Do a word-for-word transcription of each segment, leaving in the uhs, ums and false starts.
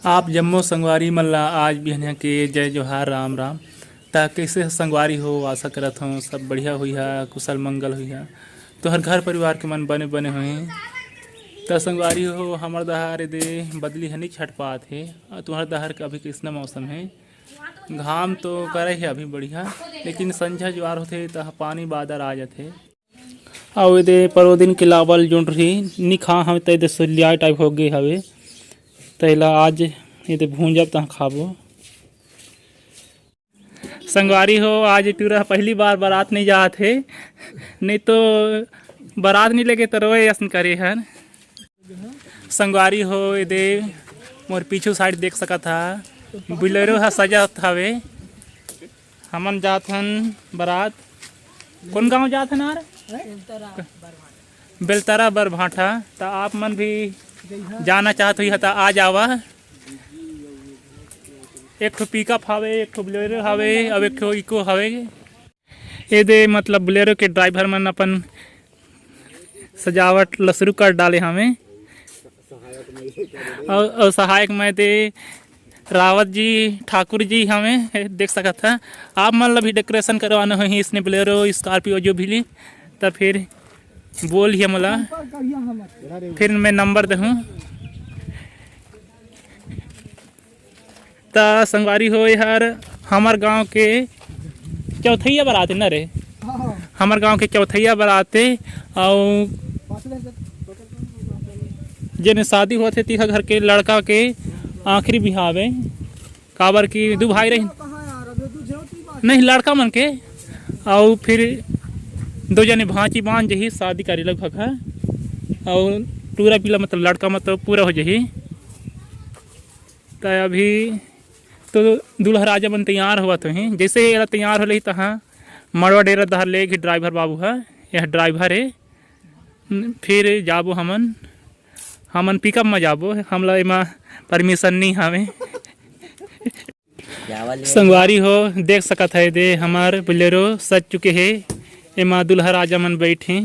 आप जम्मो संगवारी मन ला आज बिहनिया के जय जोहार, राम राम। त कइसे संगवारी हो, आशा करत हव सब बढ़िया होइहा, कुशल मंगल होइहा। तुहर घर परिवार के मन बने बने होही। त संगवारी हो, हमर डहर एदे बदली ह नइ छटपात हे। अउ तुहर डहर के अभी कइसना मौसम हे? घाम तो करे हे अभी बढ़िया, लेकिन संझा जुआर होथे त पानी बादर आ जाथे। अउ एदे परोदिन के लावल जोंढरी नी खा हवे, त एदे सुलिया टाइप हो गे हवे, त एला आज एदे भूंजब तहाँ खाबो। संगवारी हो, आज टूरा पहिली बार बरात नइ जात हे, नइ तो बरात नइ लेगे त रोए असन करे हन। संगवारी हो, एदे मोर पीछू side देख सकत हा, Bolero ह सजत हवे। हमन जात हन बरात। कोन गांव जात हन यार? बेलतरा बरभाठा। त आप मन भी जाना चाहत होइहा त आ जावा। एक ठो pickup हवे, एक ठो Bolero हवे, अउ एक ठो Eeco हवे। एदे मतलब Bolero के driver मन अपन सजावट ल शुरू कर डाले हवे। अउ, अउ सहायक में ते रावत जी, ठाकुर जी हवे, देख सकत ह। आप मन ल भी decoration करवाना होही, इसने Bolero, Scorpio जो भी ली, त फिर बोलिहा मोला, फिर मैं number देहूँ। त संगवारी हो, एहर हमर गांव के चौथैया बरात हे न रे। हमर गांव के चौथैया बरात हे। अउ जेन शादी होत हे, तिहा घर के लड़का के आखिरी बिहाव हे, काबर कि दू भाई रहिन। नहीं, लड़का मन के, अउ फिर दो जने भांची बांध जही शादी करी लगभग ह, अउ टूरा पीला मतलब लड़का मतलब पूरा हो जही। त अभी तो दूल्हा राजा मन तैयार होवत होही। जैसे ही एला तैयार हो लेही, तहाँ मड़वा डेरा डहर ले गे driver बाबू ह। यह driver हे। फिर जाबो हमन, हमन pickup म जाबो, हमला एमा permission नइ हवे। संगवारी हो, देख सकत ह, एदे हमर Bolero सज चुके हे। एमा दूल्हा राजा मन बैठे।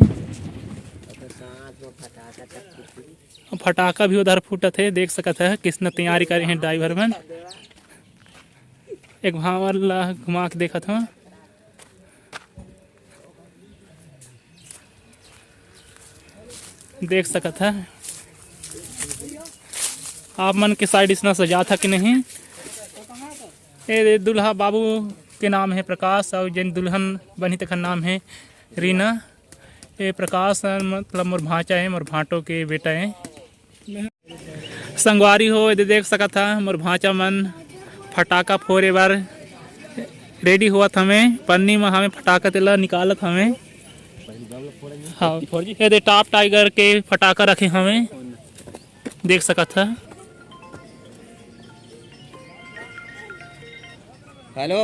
फटाका भी उधर फूटत हे, देख सकत ह, किसने तैयारी करे हे driver मन। एक भांवर ला घुमा के देखत हव, देख सकत ह। आप मन के side इसना सजात ह कि नहीं? ए दूल्हा बाबू के नाम हे प्रकाश, अउ जेन दुल्हन बनही, तेखर नाम हे रीना। ए प्रकाश, मतलब, मोर भांचा हे, मोर भांटो के बेटा हे। संगवारी हो, एदे देख सकत ह, मोर भांचा मन फटाका फोरे बर ready होवत हवे। पन्नी म हवे फटाका, तेला निकालत हवे। हाँ, एदे Top Tiger के फटाका रखे हवे, देख सकत ह। Hello।